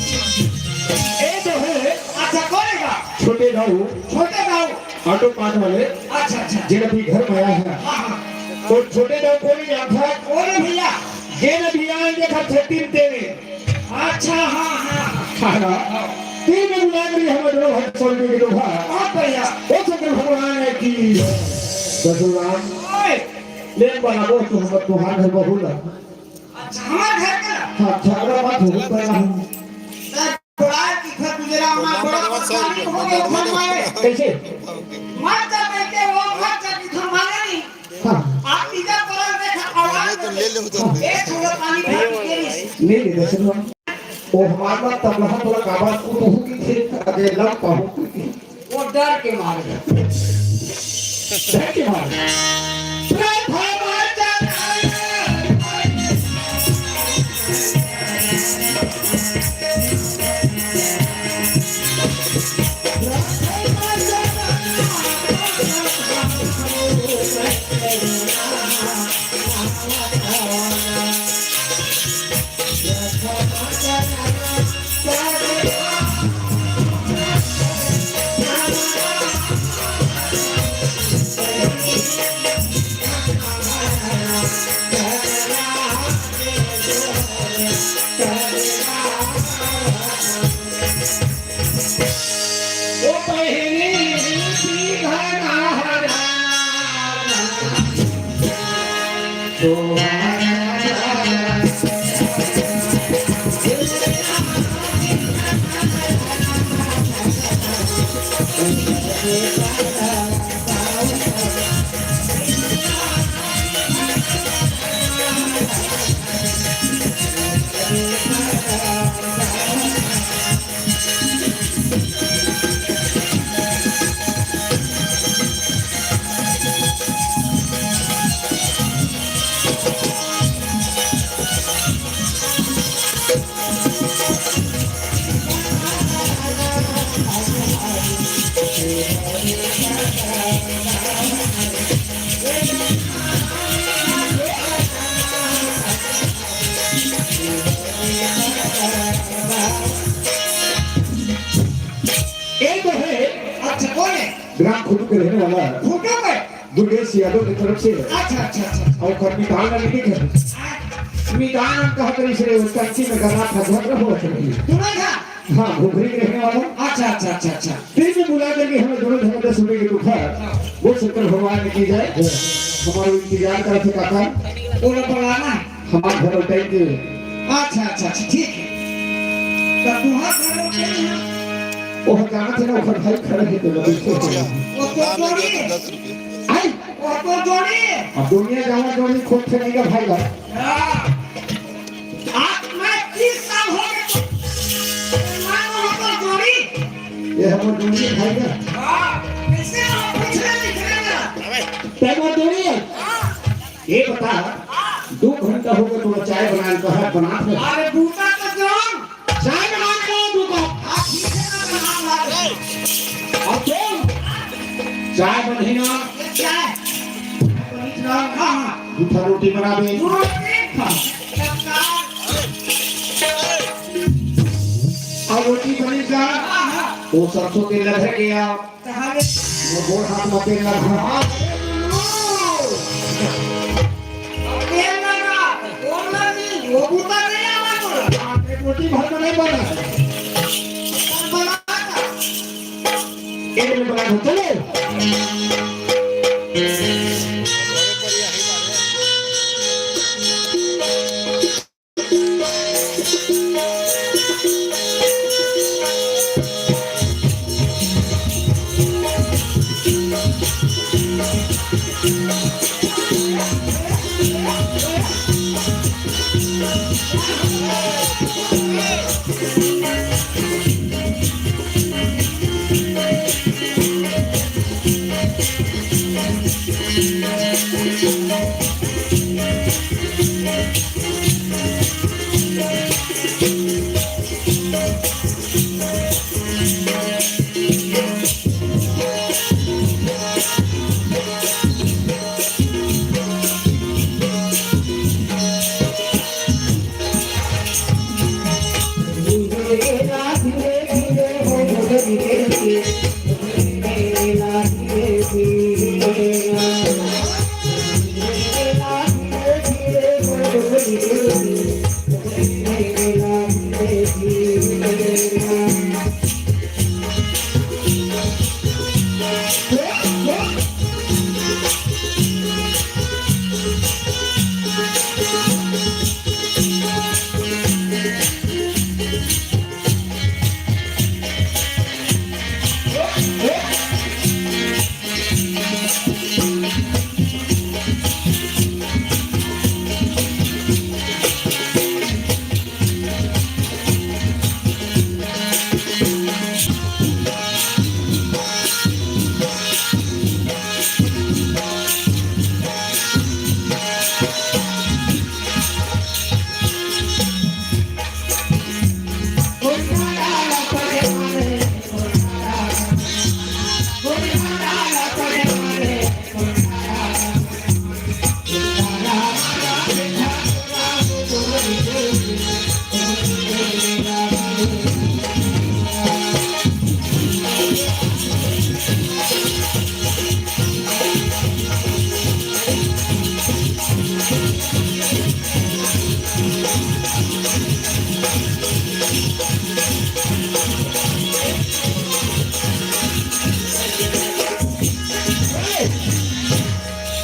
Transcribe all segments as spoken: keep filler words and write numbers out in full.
ए तो है। अच्छा, कौन है बा? छोटे दाऊ। छोटे दाऊ। ऑटो पार्ट वाले। अच्छा, अच्छा। जेन अभी घर में आया है। हाँ, हाँ। तो छोटे दाऊ को नहीं जानता। कौन है भैया? जेन अभी आए देखा छत्तीस तेरे। अच्छा, हाँ, हाँ। हाँ, हाँ। तीन में बुला के हम दोनों भाई छोड़ के दो भाई। बहुत बढ़िया। ओ शंकर भगवान है कि ससुराल। ओए। ले बना वो तू हम तुम्हारे घर बहू ला। अच्छा, हमारे घर का? हाँ, झगड़ा मत हो, पहला हम। सर, बड़ा की घर गुजरा, हमारा बड़ा परेशानी हो गया, घर में। कैसे? मत कर बेटे, वो मत कर, कि हमारे नहीं। हाँ। आप इधर पलंग देखा, आवाज तो ले लो तो। ए, थोड़ा पानी भर के दे। ले ले, दस रुपया। ओ हमार बात तब रहा, थोड़ा काबा को तो की थे, अरे लव पाहु की। वो डर के मारे। डर के मारे। ए तो है। अच्छा, कौन है? ग्राम खुटू के रहने वाला है। खुटू के? दुर्गेश यादव की तरफ से है। अच्छा, अच्छा, अच्छा। और कर मितान वाली भी है। हाँ। मितान हम कहा करी से उस टंकी में गला था, झगड़ा हुआ था। तुम्हें था? हाँ, घुघरी के रहने वाला। अच्छा, अच्छा, अच्छा, अच्छा। फिर भी बुला करके हमें दोनों धर्म दस रुपए की दुखा। हाँ। वो शंकर भगवान ने की जाए। हमारा इंतजार करते काका। पूरा पलाना। हमार घर उठाई के। अच्छा, अच्छा, अच्छा, ठीक है। तो तुहार घर उठाई है? वो हम जानत है ना, ओकर भाई खड़े हैं तो लगे थे। वो तो जोड़ी है। आई? वो तो जोड़ी है। अब दुनिया जावा जोड़ी खोज के नहीं का भाई बा। हाँ। आज मैं तीस साल हो गए तो मैं वो तो जोड़ी। ये हमर जोड़ी है भाई बा। हाँ, कैसे आप पूछ रहे हैं, इतने में? तै वो जोड़ी है? हाँ। ये बता, दो घंटा हो गया, थोड़ा चाय बनाने का है, बना दे। अरे, बूता तो कौन? चाय बना के लाओ, दो कप। हाँ, ठीक है, मैं बना ला रहा हूँ। अब तुम चाय बनी ना। ये चाय। बनी ना, हाँ, हाँ। जूठा रोटी बना दे। रोटी? हाँ। सरकार। वो सरसों तेल लगा के आ। कहाँ ले? वो गोड़ हाथ में तेल लगा। हाँ। तेल लगा, कौन लगी? वो बूता नहीं आवा तोरा। हाँ, एक रोटी भर में नहीं बना। कौन बना था? एक मिनट बना दो, चलो।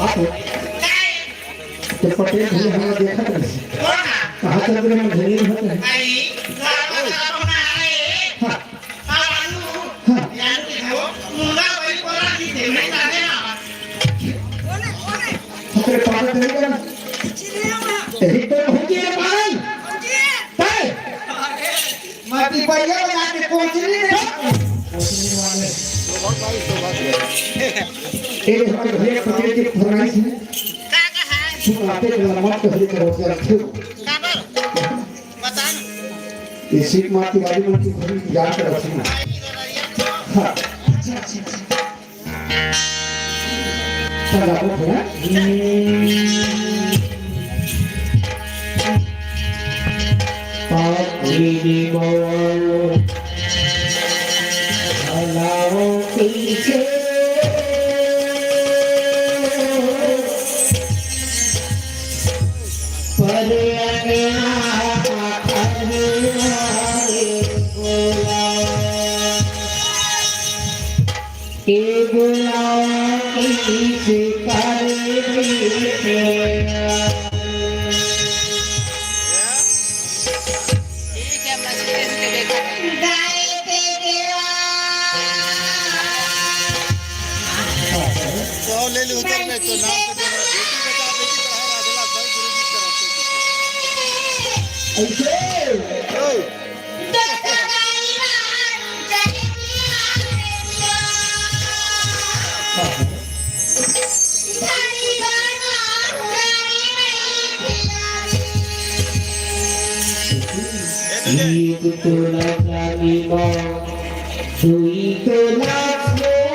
आप तो पटेल भैया हमारा देखा था। कहाँ चल गए हम? ढेर होते हैं। हाँ। हाँ। तेरे पापा तेरे का ना। यही तो होती है पागल। पागल। माटी पहिया बना के कोचली रे। कोचली वाले। ए, हमारे भैया पटेल की फरमाइश है। का कहा है? सुन, आते के लम्बा तो हरी करो, क्या क्यों? का बोल? बता ना। ये सीट मार के गाड़ी में की भरी याद रखना। हाँ। अच्छा, अच्छा, अच्छा। चल, आप लोग थोड़ा। पाखिरी मोर हलाओ पीछे, पर अंगना अंगना बोला। के बुलावा की शिकार। गाय के देवा। सौ ले ली उतर में तो नाम तो देना। बेटी बेटा बेटी पढ़ा रहा, अगला घर गुरु जी तरफ से। ऐसे। ओए। एक तोला चांदी मा, दुई तोला सोना।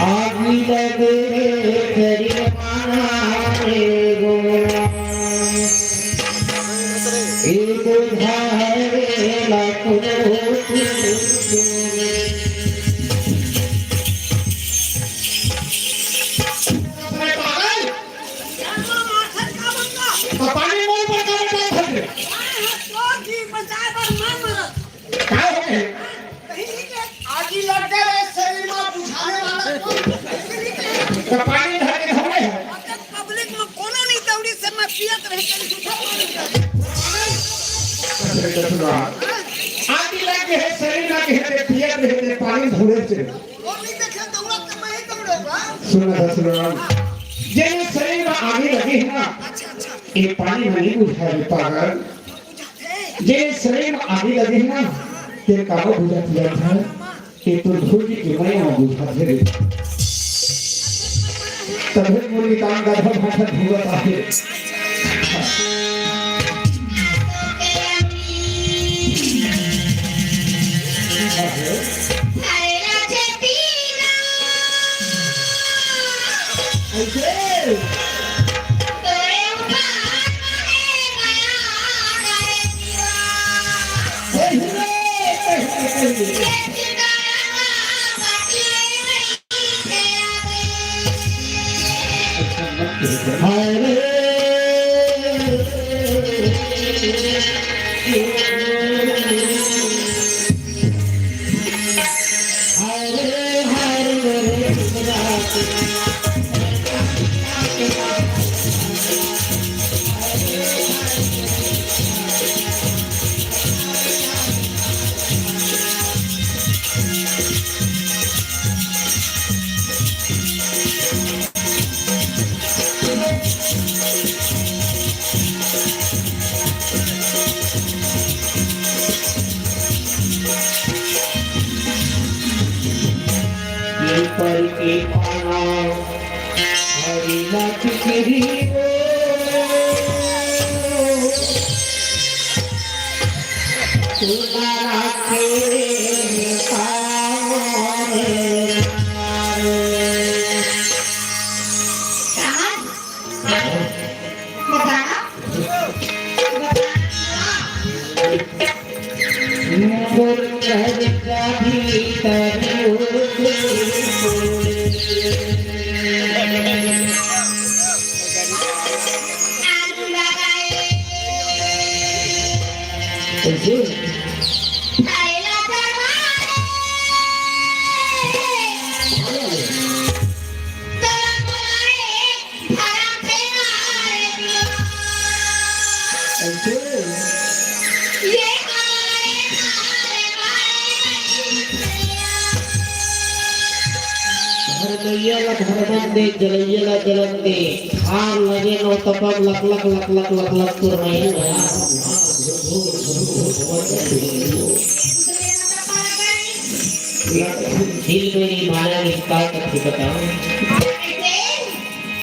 आगी लगे रे करिया माना रे गोरा। ए बोझा तो पानी मोर पर का बचाए खातिर? तो जी बचाए बर मैं मरत। का हो गए? आगी लग गए रे शरीर में बुझाने वाला कौन? तो पानी धर के धोए है। पब्लिक में कोनो नहीं दौड़ी से मैं पियत रहे, कहीं झूठा बोल रहे। आगी लग गए है शरीर में, कहे ते पियत रहे ते पानी धोए से। और नहीं देखे दौड़त तो मैं ही दौड़े बा। सुना था सुना। जे शरीर में आगी लगी है ना, अच्छा, अच्छा। ये पानी में नहीं बुझाए रे पागल। जे शरीर में आगी लगे हे ना, ते काबर बुझा पिया था, ये तो धूल की किमई में बुझा दे रे। तभे मुरली तान गाधा भाषा धुआत आहे। ऐसे। पीपल के पाना हरी लटकरी हो, तुम्हारा खेल पावन। धरमैया ला धरमन दे, जलैया ला जलन दे। आग लगे नौ तपम लक लक लक लक लक लक तुरमैया। दिल मेरी माया विस्तार करके बताओ।